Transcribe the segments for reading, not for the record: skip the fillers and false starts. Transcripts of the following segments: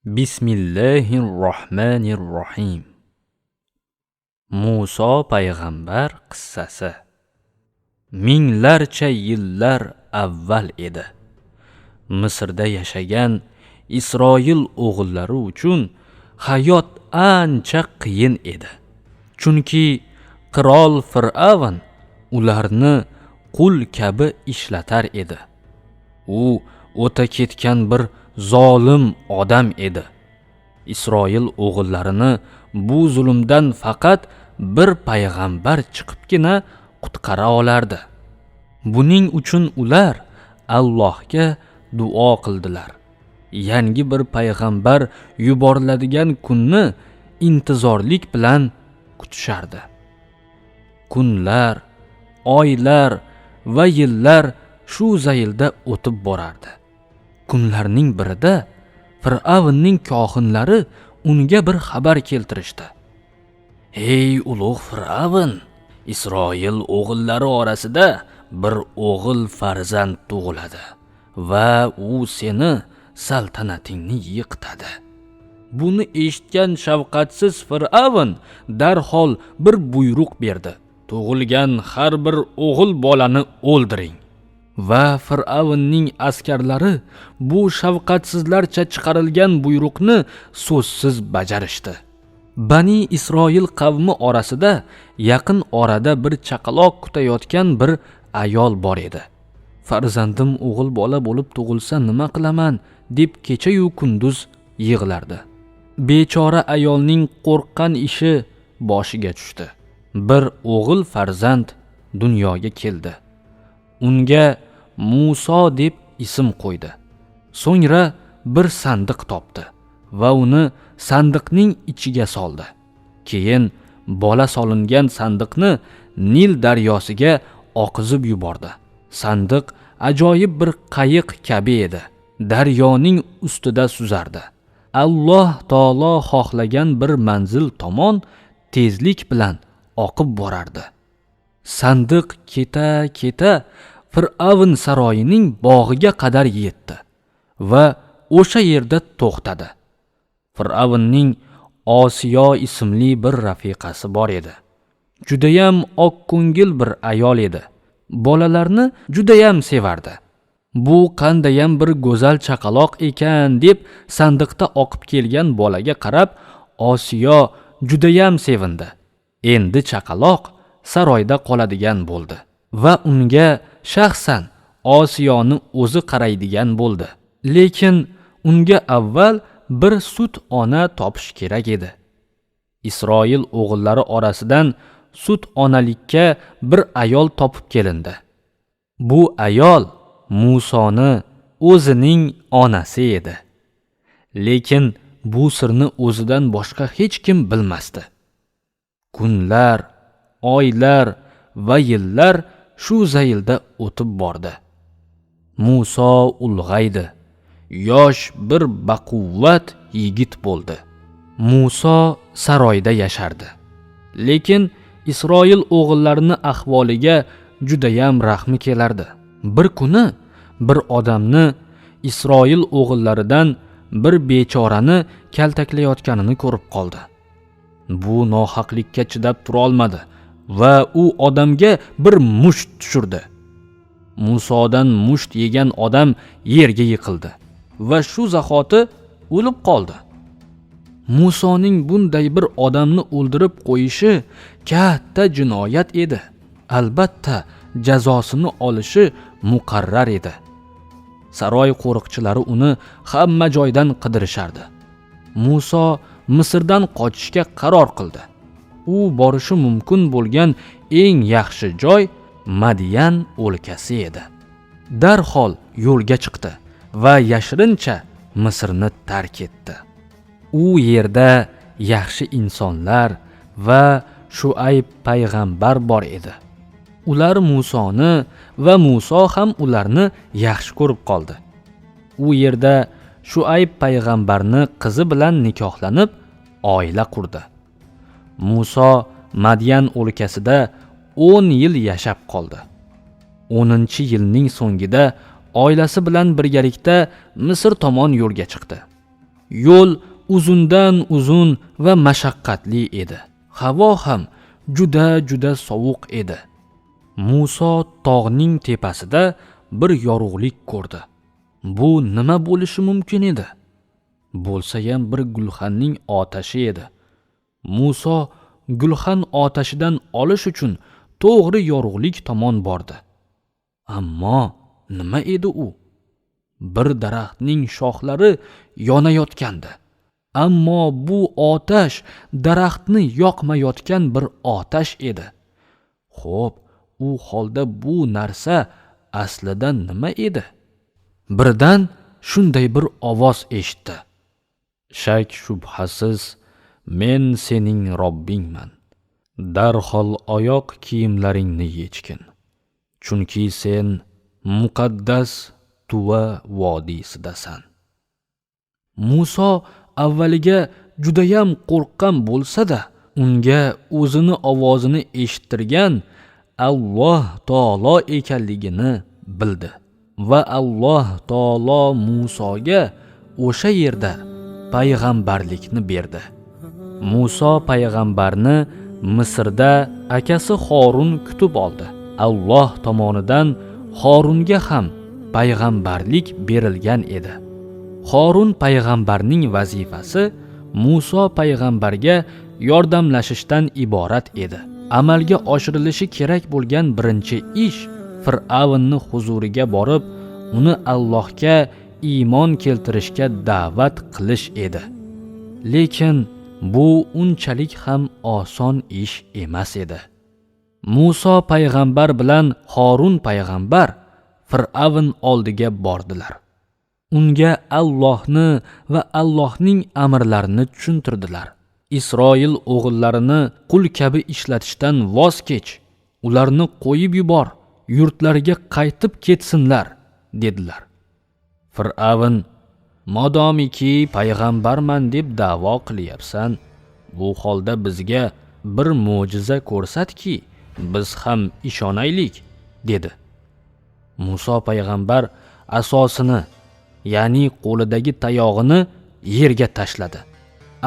Bismillahirrohmanirrohim. Muso payg'ambar qissasi. Minglarcha yillar avval edi. Misrda yashagan Isroil o'g'illari uchun hayot ancha qiyin edi. Chunki qirol Fir'avn ularni qul kabi ishlatar edi. U o'ta ketgan bir zolim odam edi. Isroil o'g'illarini bu zulmdan faqat bir payg'ambar chiqibgina qutqara olardi. Buning uchun ular Allohga duo qildilar. Yangi bir payg'ambar yuboriladigan kunni intizorlik bilan kutishardi. Kunlar, oylar va yillar shu zaylda o'tib borardi. Kunlarning birida Fir'avnning kohinlari unga bir xabar keltirishdi. Ey ulug' Fir'avn, Isroil o'g'illari orasida bir o'g'il farzand tug'iladi va u seni saltanatingni yiqitadi. Buni eshitgan shafqatsiz Fir'avn darhol bir buyruq berdi. Tug'ilgan har bir o'g'il bolani o'ldiring. Va Fir'avnning askarlari bu shafqatsizlarcha chiqarilgan buyruqni so'zsiz bajarishdi. Bani Isroil qavmi orasida yaqin orada bir chaqaloq kutayotgan bir ayol bor edi. Farzandim o'g'il bola bo'lib tug'ilsa nima qilaman deb kecha-yu kunduz yig'lardi. Bechora ayolning qo'rqqan ishi boshiga tushdi. Bir o'g'il farzand dunyoga keldi. Unga Muso deb ism qo'ydi. So'ngra bir sandiq topdi va uni sandiqning ichiga soldi. Keyin bola solingan sandiqni Nil daryosiga oqizib yubordi. Sandiq ajoyib bir qayiq kabi edi. Daryoning ustida suzardi. Alloh taolo xohlagan bir manzil tomon tezlik bilan oqib borardi. Sandiq keta-keta Fir'avn saroyining bog'iga qadar yetdi va o'sha yerda to'xtadi. Fir'avnning Osiyo ismli bir rafiqasi bor edi. Judayam oqko'ngil bir ayol edi. Bolalarni judayam sevardi. Bu qandayam bir go'zal chaqaloq ekan deb sandiqda oqib kelgan bolaga qarab Osiyo judayam sevindi. Endi chaqaloq saroyda qoladigan bo'ldi va unga shaxsan Osiyoni o'zi qaraydigan bo'ldi. Lekin unga avval bir sut ona topish kerak edi. Isroil o'g'illari orasidan sut onalikka bir ayol topib kelindi. Bu ayol Musoni o'zining onasi edi. Lekin bu sirni o'zidan boshqa hech kim bilmasdi. Kunlar, oylar va yillar shu zaylda o'tib bordi. Muso ulg'aydi. Yosh bir baquvvat yigit bo'ldi. Muso saroyda yashardi. Lekin Isroil o'g'illarining ahvoliga judayam rahmi kelardi. Bir kuni bir odamni Isroil o'g'illaridan bir bechorani kaltaklayotganini ko'rib qoldi. Bu nohaqlikka chidab tura olmadi va u odamga bir musht tushirdi. Musodan musht yegan odam yerga yiqildi va shu zahoti o'lib qoldi. Musoning bunday bir odamni o'ldirib qo'yishi katta jinoyat edi. Albatta jazosini olishi muqarrar edi. Saroy qo'riqchilari uni hamma joydan qidirishardi. Muso Misrdan qochishga qaror qildi. U borishi mumkin bo'lgan eng yaxshi joy Madyan o'lkasi edi. Darhol yo'lga chiqdi va yashirincha Misrni tark etdi. U yerda yaxshi insonlar va Shuayb payg'ambar bor edi. Ular Musoni va Muso ham ularni yaxshi ko'rib qoldi. U yerda Shuayb payg'ambarni qizi bilan nikohlanib oila qurdi. Muso Madyan o'lkasida 10 yil yashab qoldi. 10-yilning so'ngida oilasi bilan birgalikda Misr tomon yo'lga chiqdi. Yo'l uzundan uzun va mashaqqatli edi. Havo ham juda juda sovuq edi. Muso tog'ning tepasida bir yorug'lik ko'rdi. Bu nima bo'lishi mumkin edi? Bo'lsa ham bir gulxanning otashi edi. Muso gulxan otashidan olish uchun to'g'ri yorug'lik tomon bordi. Ammo nima edi u? Bir daraxtning shoxlari yonayotgandi. Ammo bu otash daraxtni yoqmayotgan bir otash edi. Xo'p, u holda bu narsa aslida nima edi? Birdan shunday bir ovoz eshitdi. Shak shubhasiz men sening Robbingman. Darhol oyoq kiyimlaringni yechgin. Chunki sen muqaddas Tuva vodiysidasan. Muso avvaliga judayam qo'rqqan bo'lsa-da, unga o'zini ovozini eshittirgan Alloh taolo ekanligini bildi va Alloh taolo Musoga o'sha yerda payg'ambarlikni berdi. Muso payg'ambarni Misrda akasi Horun kutib oldi. Alloh tomonidan Horunga ham payg'ambarlik berilgan edi. Horun payg'ambarning vazifasi Muso payg'ambarga yordamlashishdan iborat edi. Amalga oshirilishi kerak bo'lgan birinchi ish Fir'avnning huzuriga borib, uni Allohga iymon keltirishga da'vat qilish edi. Lekin bu unchalik ham oson ish emas edi. Muso payg'ambar bilan Horun payg'ambar Fir'avn oldiga bordilar. Unga Allohni va Allohning amrlarini tushuntirdilar. Isroil o'g'illarini qul kabi ishlatishdan voz kech, ularni qo'yib yubor, yurtlariga qaytib ketsinlar, dedilar. Fir'avn: "Modomiki payg'ambarman deb da'vo qilyapsan, bu holda bizga bir mo'jiza ko'rsatki, biz ham ishonaylik", dedi. Muso payg'ambar asosini, ya'ni qo'lidagi tayog'ini yerga tashladi.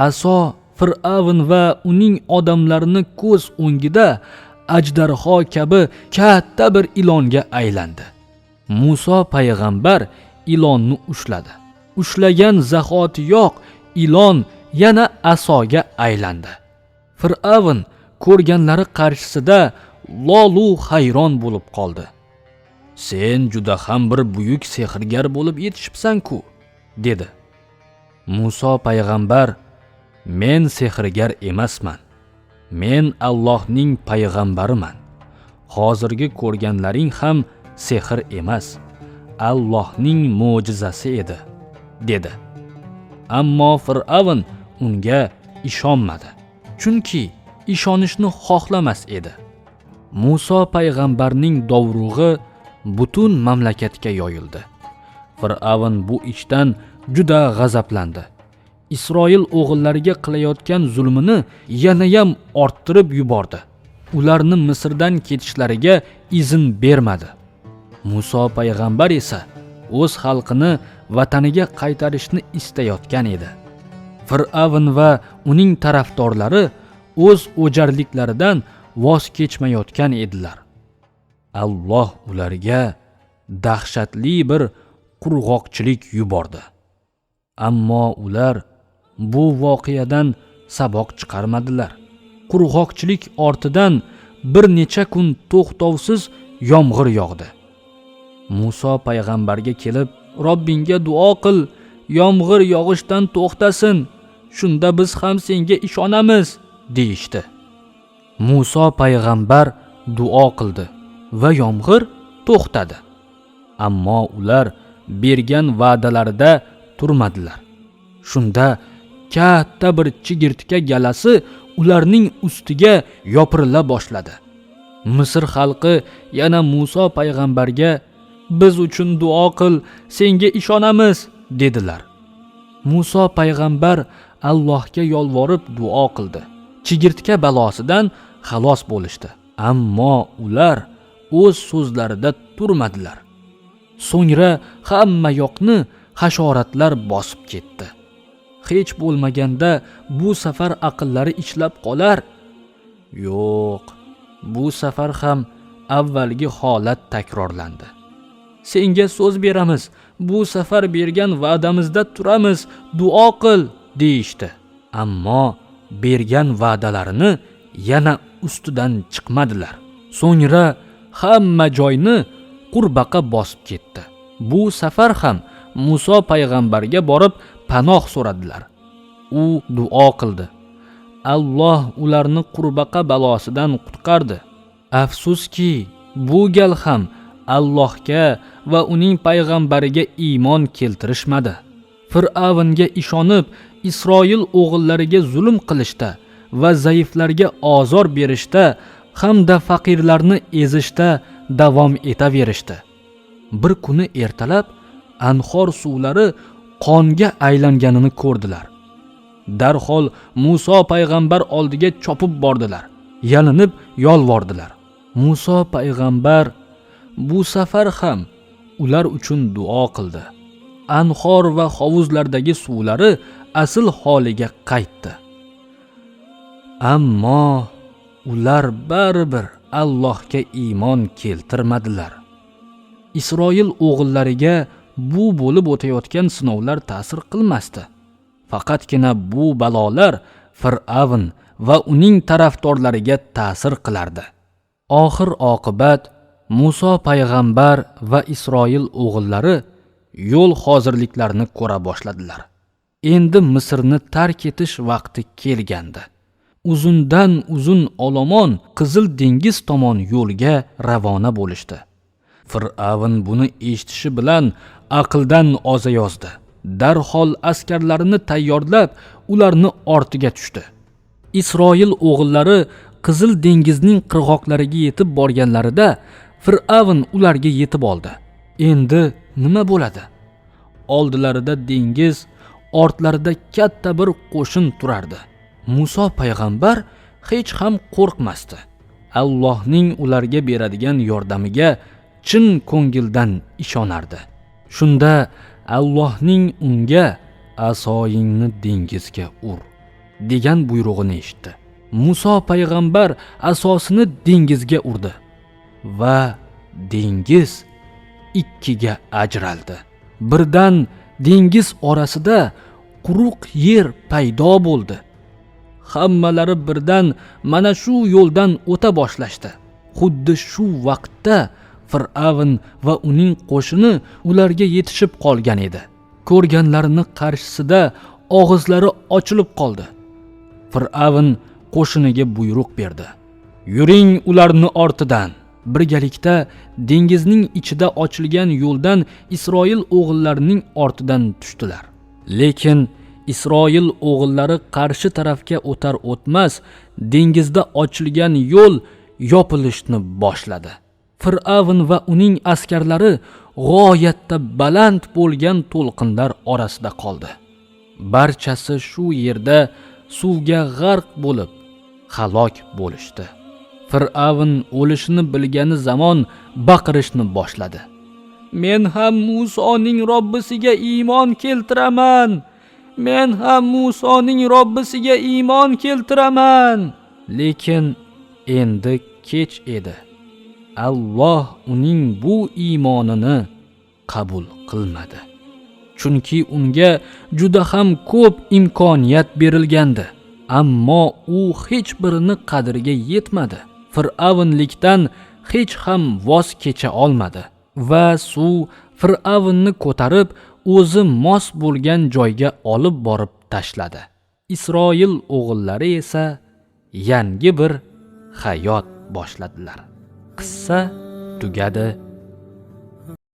Aso Fir'avn va uning odamlarini ko'z o'ngida ajdarho kabi katta bir ilonga aylandi. Muso payg'ambar ilonni ushladi. Ushlagan zahotiyoq ilon yana asoga aylandi. Fir'avn ko'rganlari qarshisida lolu hayron bo'lib qoldi. "Sen juda ham bir buyuk sehrgar bo'lib yetishibsan-ku", dedi. Muso payg'ambar: "Men sehrgar emasman. Men Allohning payg'ambariman. Hozirgi ko'rganlaring ham sehr emas, Allohning mo'jizasi edi", dedi. Ammo Fir'avn unga ishonmadi, chunki ishonishni xohlamas edi. Muso payg'ambarning dovrug'i butun mamlakatga yoyildi. Fir'avn bu ishdan juda g'azablandi. Isroil o'g'illariga qilayotgan zulmini yanayam orttirib yubordi. Ularni Misrdan ketishlariga izn bermadi. Muso payg'ambar esa o'z xalqini vataniga qaytarishni istayotgan edi. Fir'avn va uning tarafdorlari o'z o'jarliklaridan voz kechmayotgan edilar. Alloh ularga dahshatli bir qurg'oqchilik yubordi. Ammo ular bu voqeadan saboq chiqarmadilar. Qurg'oqchilik ortidan bir necha kun to'xtovsiz yomg'ir yog'di. Muso payg'ambarga kelib, "Robbingga duo qil, yomg'ir yog'ishdan to'xtasin, shunda biz ham senga ishonamiz", deyishdi. Muso payg'ambar duo qildi va yomg'ir to'xtadi. Ammo ular bergan va'dalarida turmadilar. Shunda katta bir chigirtka galasi ularning ustiga yopirila boshladi. Misr xalqi yana Muso payg'ambarga: "Biz uchun duo qil, senga ishonamiz", dedilar. Muso payg'ambar Allohga yolvorib duo qildi. Chigirtka balosidan xalos bo'lishdi. Ammo ular o'z so'zlarida turmadilar. So'ngra hamma yoqni hasharotlar bosib ketdi. Hech bo'lmaganda bu safar aqllari ishlab qolar. Yo'q, bu safar ham avvalgi holat takrorlandi. Senga so'z beramiz, bu safar bergan va'damizda turamiz, duo qil, deyishdi. Ammo bergan va'dalarini yana ustidan chiqmadilar. So'ngra hamma joyni qurbaqa bosib ketdi. Bu safar ham Muso payg'ambarga borib panoh so'radilar. U duo qildi. Alloh ularni qurbaqa balosidan qutqardi. Afsuski, bu gal ham Allohga va uning payg'ambariga iymon keltirishmadi. Fir'avnga ishonib, Isroil o'g'illariga zulm qilishda va zaiflarga ozor berishda hamda faqirlarni ezishda davom etaverishdi. Bir kuni ertalab anhor suvlari qonga aylanganini ko'rdilar. Darhol Muso payg'ambar oldiga chopib bordilar, yalinib yolvordilar. Muso payg'ambar bu safar ham ular uchun duo qildi. Anhor va hovuzlardagi suvlari asl holiga qaytdi. Ammo ular baribir Allohga iymon keltirmadilar. Isroil o'g'illariga bu bo'lib o'tayotgan sinovlar ta'sir qilmasdi. Faqatgina bu balolar Fir'avn va uning tarafdorlariga ta'sir qilardi. Oxir oqibat Muso payg'ambar va Isroil o'g'illari yo'l hozirliklarini ko'ra boshladilar. Endi Misrni tark etish vaqti kelgandi. Uzundan uzun olomon Qizil dengiz tomon yo'lga ravona bo'lishdi. Fir'avn buni eshitishi bilan aqldan oza yozdi. Darhol askarlarini tayyorlab, ularni ortiga tushdi. Isroil o'g'illari Qizil dengizning qirg'oqlariga yetib borganlarida Fir'avn ularga yetib oldi. Endi nima bo'ladi? Oldilarida dengiz, ortlarida katta bir qo'shin turardi. Muso payg'ambar hech ham qo'rqmasdi. Allohning ularga beradigan yordamiga chin ko'ngildan ishonardi. Shunda Allohning unga asoyingni dengizga ur degan buyrug'ini eshitdi. Muso payg'ambar asosini dengizga urdi va dengiz ikkiga ajraldi. Birdan dengiz orasida quruq yer paydo bo'ldi. Hammalari birdan mana shu yo'ldan o'ta boshlashdi. Xuddi shu vaqtda Fir'avn va uning qo'shini ularga yetishib qolgan edi. Ko'rganlarini qarshisida og'izlari ochilib qoldi. Fir'avn qo'shiniga buyruq berdi: "Yuring ularni ortidan." Birgalikda dengizning ichida ochilgan yo'ldan Isroil o'g'illarining ortidan tushdilar. Lekin Isroil o'g'illari qarshi tarafga o'tar o'tmas dengizda ochilgan yo'l yopilishni boshladi. Fir'avn va uning askarlari g'oyatda baland bo'lgan to'lqinlar orasida qoldi. Barchasi shu yerda suvga g'arq bo'lib halok bo'lishdi. Fir'avn o'lishini bilgani zamon baqirishni boshladi. Men ham Musoning Robbisiga iymon keltiraman. Men ham Musoning Robbisiga iymon keltiraman. Lekin endi kech edi. Alloh uning bu iymonini qabul qilmadi. Chunki unga juda ham ko'p imkoniyat berilgandi, ammo u hech birini qadriga yetmadi. Fir'avnlikdan hech ham voz kecha olmadi va suv Fir'avnni ko'tarib o'zi mos bo'lgan joyga olib borib tashladi. Isroil o'g'illari esa yangi bir hayot boshladilar. Qissa tugadi.